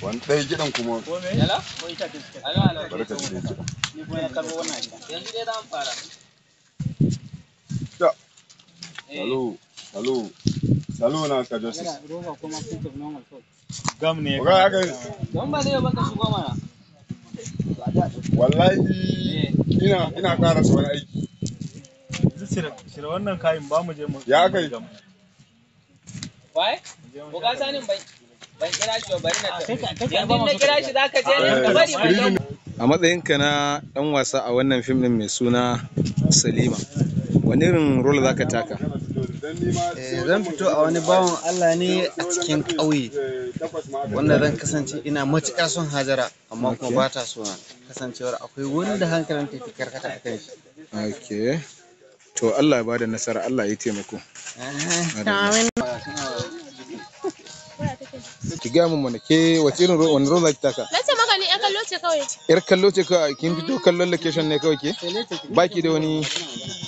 Wani ɗaya gidan kuma. Bari ka ji ɗaya kiɗan. Yanzu dai za mu fara. Ja. Salo, salo, salo na ka Justice. Gam ne. Oga haka Don ba zai baka shigo mana. Wallahi ina karasa wani aiki. Yanzu cire wannan kayan ba mu je mu. Ya kai. Wai? Oga sanin ban kira shi ba, bari na tafi. Yanzu na kira shi zaka je ne ka bari ban. A matsayinka na ɗan wasa a wannan fim ɗin mai suna Salima, wani irin role za ka taka? Zan fito a wani bawan Allah ne a cikin ƙauye wanda zan kasance ina matuƙar son Hajara, amma kuma ba ta so na, kasancewar akwai wanda hankalin ta fi karkata a kan shi. Okay. To Allah ya bada nasara, Allah ya taimako. Ki gaya min mana ke wace irin wani role za ki taka? Na ce maka ni 'yar kallo ce kawai. Yar kallo ce kawai, kin fito kallon location ne kawai ke? Baki da wani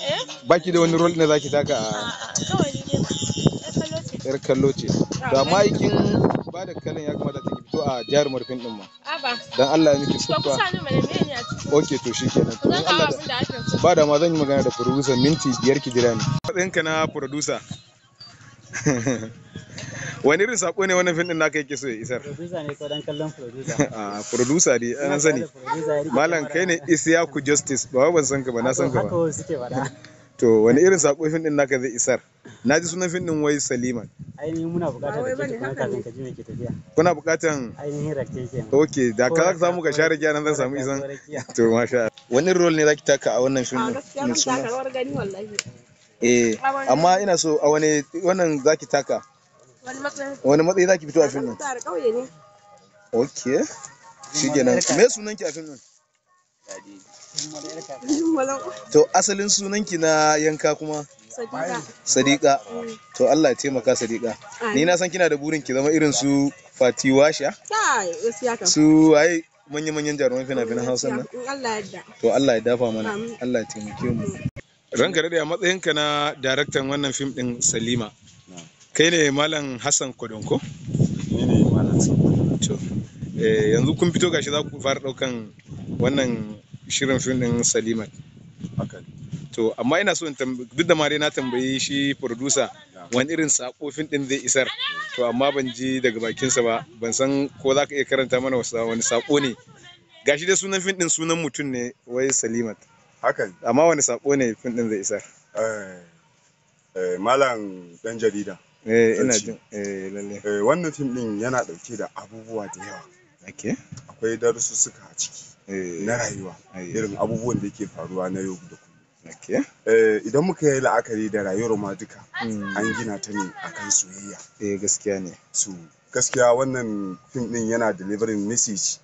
Eh? Baki da wani role ne za ki taka a A'a, kawai ni dai 'yar kallo ce. Yar kallo ce. To amma ai kin ba da kallon ya kamata ki fito a jarumar fim ɗin ma. Aba. Dan Allah ya miki To ku siffa. sa ni mana me ne a ciki? Okay, to shikenan. To Zan in kawo Allah abin da da ake so. ba da ma zan yi magana da producer, minti 5 ki jira ni. Matsayinka na producer, wani irin sako ne wannan fim din naka yake so ya isar? Producer ne ko dan kallon producer? A producer dai an sani. Producer ya rike Malam, kai ne Isiyaku Justice, ba wai ban san ka ba, na san ka Haka ba. wasu suke faɗa. To wani irin sako fim din naka zai isar? Na ji sunan fim din wai Salima. Ainihin muna buƙatar rake tukuna kafin ka ji me ke tafiya. Kuna buƙatan Ainihin rake kenan. Okay, da ka samu ka share nan zan samu izan. To masha Allah. Wani role ne zaki taka a wannan fim din? Gaskiya ban taka rawar gani wallahi. Eh, amma ina so a wani wannan zaki taka? Wani matsayin. Wani matsayi zaki fito a fim din? Tare kauye ne. Okay. Shikenan. Me sunanki a fim din? To asalin sunanki na yanka kuma? Sadiqa. Sadiqa. To Allah ya taimaka, Sadiqa. Ni na san kina da burin ki zama irin su Fati Washa, Kai, gaskiya kam. su waye manya-manyan jaruman fina-finan Hausa nan. In Allah ya yarda. To Allah ya dafa mana, Amin. Allah ya taimake mu. Ranka daɗe, a matsayinka na daraktan wannan fim ɗin Salima, kai ne Malam Hassan Kodonko? Ni ne Malam Hassan. To, yanzu kun fito gashi za ku fara ɗaukan wannan shirin fim ɗin Salima. Haka ne. To, amma ina so in duk da ma dai na tambayi shi producer wani irin sako fim ɗin zai isar. To amma ban ji daga bakinsa ba, ban san ko za ka iya karanta mana wani sako ne. Gashi dai sunan fim ɗin sunan mutum ne wai Salimat. Haka ne. Amma wani sako ne fim ɗin zai isar? Malam ɗan jarida. Eh, ina Sarki. jin eh lalle. Wannan fim ɗin yana ɗauke da abubuwa da yawa. Okay. Akwai darussuka a ciki na rayuwa. Irin abubuwan da yake faruwa na yau da kullum. Okay. Idan muka yi la'akari da rayuwar ma duka, an gina ta ne akan soyayya. Eh, gaskiya ne. So gaskiya wannan fim ɗin yana delivering message,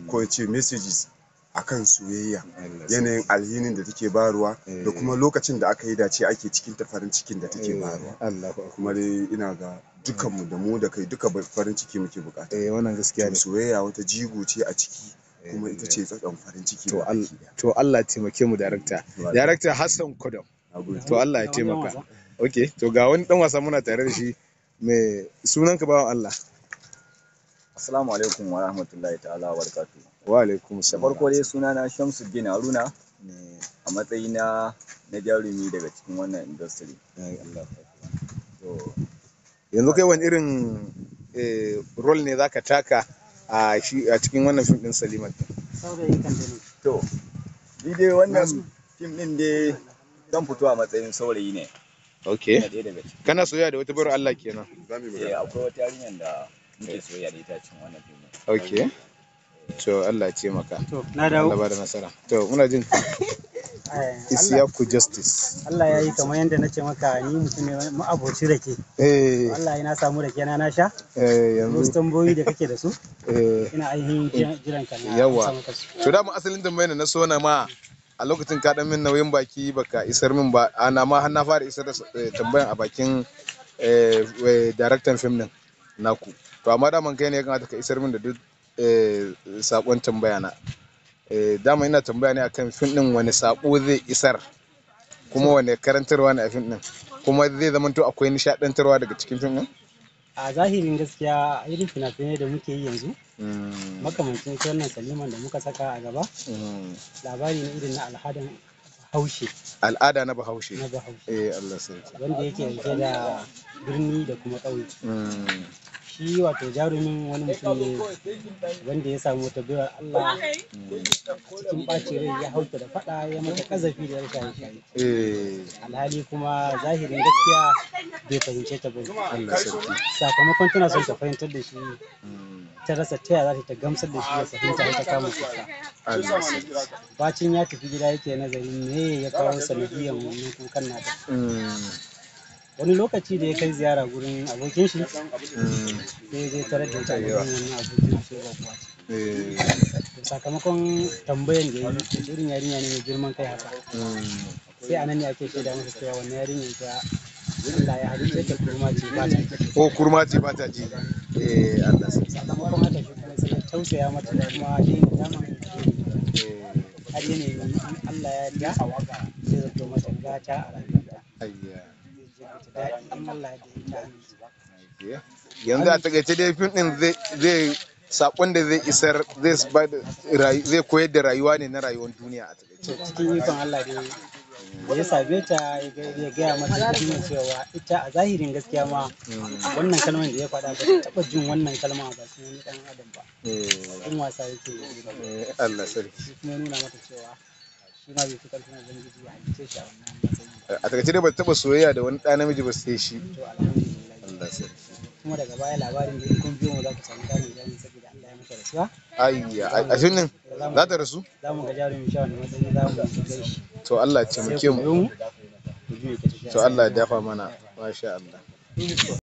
ko in ce messages akan soyayya, yanayin alhinin da take bayarwa da kuma lokacin da aka yi dace ake cikin ta, farin cikin da take bayarwa. Allahu akbar. Kuma dai ina ga dukanmu da mu da kai duka farin ciki muke bukata. Eh, wannan gaskiya ne. Soyayya wata jigo ce a ciki, kuma ita ce tsatson farin ciki. To Allah, to Allah ya taimake mu, director. Director Hassan Kodom. To Allah ya taimaka. Okay, to ga wani dan wasa muna tare da shi, mai sunanka bawan Allah? Assalamu alaikum wa rahmatullahi ta'ala wa barakatuhu. Wa alaikum Da salam. farko dai sunana Shamsuddin Haruna, a matsayina na jarumi daga cikin wannan industry. Allah. To Yanzu kai wani irin role ne zaka taka a shi a cikin wannan fim din Salima? Saurayi kan ne. To ni dai wannan fim din dai zan fito a matsayin saurayi ne. Okay. Ina ɗaya daga ciki. Kana soyayya da wata bayar Allah kenan. Eh, akwai wata yarinyar da muke soyayya da ita a cikin wannan fim din. Okay. To Allah ya taimaka. To na dawo. Allah ba da nasara. To muna jin ka. Isiyaku Justice. Allah ya yi kamar yadda na ce maka, ni mutum ne ma'aboci rake. Allah ya na samu rake na na sha. Yanzu Wasu tambayoyi da kake da su ina ainihin jiran ka na Yawa. amsa maka su. To dama asalin tambayar da na so na ma a lokacin ka dan min nauyin baki baka isar min ba, ana ma har na fara isar da tambayan a bakin daraktan fim din naku. To amma daman kai ne ya kamata ka isar min da duk sakon tambaya na. Dama ina tambaya ne akan fim din, wani sako zai isar, kuma wani karantarwa ne a fim din, kuma zai zamanto akwai nishadantarwa daga cikin fim din? A zahirin gaskiya, irin fina-finai da muke yi yanzu, makamancin ita wannan Saliman da muka saka a gaba, labari ne irin na al'adan Bahaushe. Al'ada na Bahaushe. Na Bahaushe. Eh, Allah sarki. Wanda yake ɗauke da birni da kuma ƙauye. Shi wato jarumin wani mutum ne wanda ya samu wata baiwar Allah a cikin ɓacin rai, ya hauta da faɗa, ya mata ƙazafi da shaye-shaye. Alhali kuma zahirin gaskiya bai fahimce ta ba. Allah sarki. Sakamakon tana son ta fahimtar da shi, ta rasa ta yaya za ta gamsar da shi ya fahimta, ta kama kuka. Allah sarki. Bacin ya tafi gida yake nazarin me ya kawo sanadiyan wannan kukan nata. Wani lokaci da ya kai ziyara gurin abokin shi, sai ya je tarar da ita a gurin wannan abokin, ashe baƙuwa ce. To, sakamakon tambayan da ya yi, irin yarinya ne mai girman kai haka, sai a nan ne ake shaida masa cewa wannan yarinyar ta Allah ya halicce ta kurma ce, ba ta ji. Ko kurma ce, ba ta ji. Eh, Allah sarki. Sakamakon haka shi kuma sai ya tausaya mata da kuma daina dama har ya nemi in Allah ya yarda zai zato mata gata a rayuwarta. Ayya. Zai ji mata daɗi in Allah ya yarda ta amince. Yanzu a takaice dai, fim din zai sakon da zai isar, zai ba da zai koyar da rayuwa ne na rayuwar duniya a takaice. To, cikin ikon Allah dai, da ya same ta, ya gaya mata ta nuna cewa ita a zahirin gaskiya ma wannan kalmar da ya faɗa ba ta taɓa jin wannan kalma a bakin wani ɗan adam ba, in wasa yake yi. Eh, Allah sarki. Shi kuma ya nuna mata cewa shi ma bai fi ƙarfin Ubangiji ya halicce shi a wannan matsayin ba. A takaice dai ba ta taɓa soyayya da wani ɗa namiji ba sai shi. To, alhamdulillah. Allah sarki. Kuma daga baya labarin da in kun biyo mu za ku samu ƙarin bayani, saboda Allah ya mata rasuwa. Ayya, a fim din za ta rasu. Za mu ga jarumi sha wani matsayi za mu gan shi. To, Allah ya Sai taimake ku biyo mu. mu ku ji me ke tafiya. To, Allah ya dafa mana, masha Allah.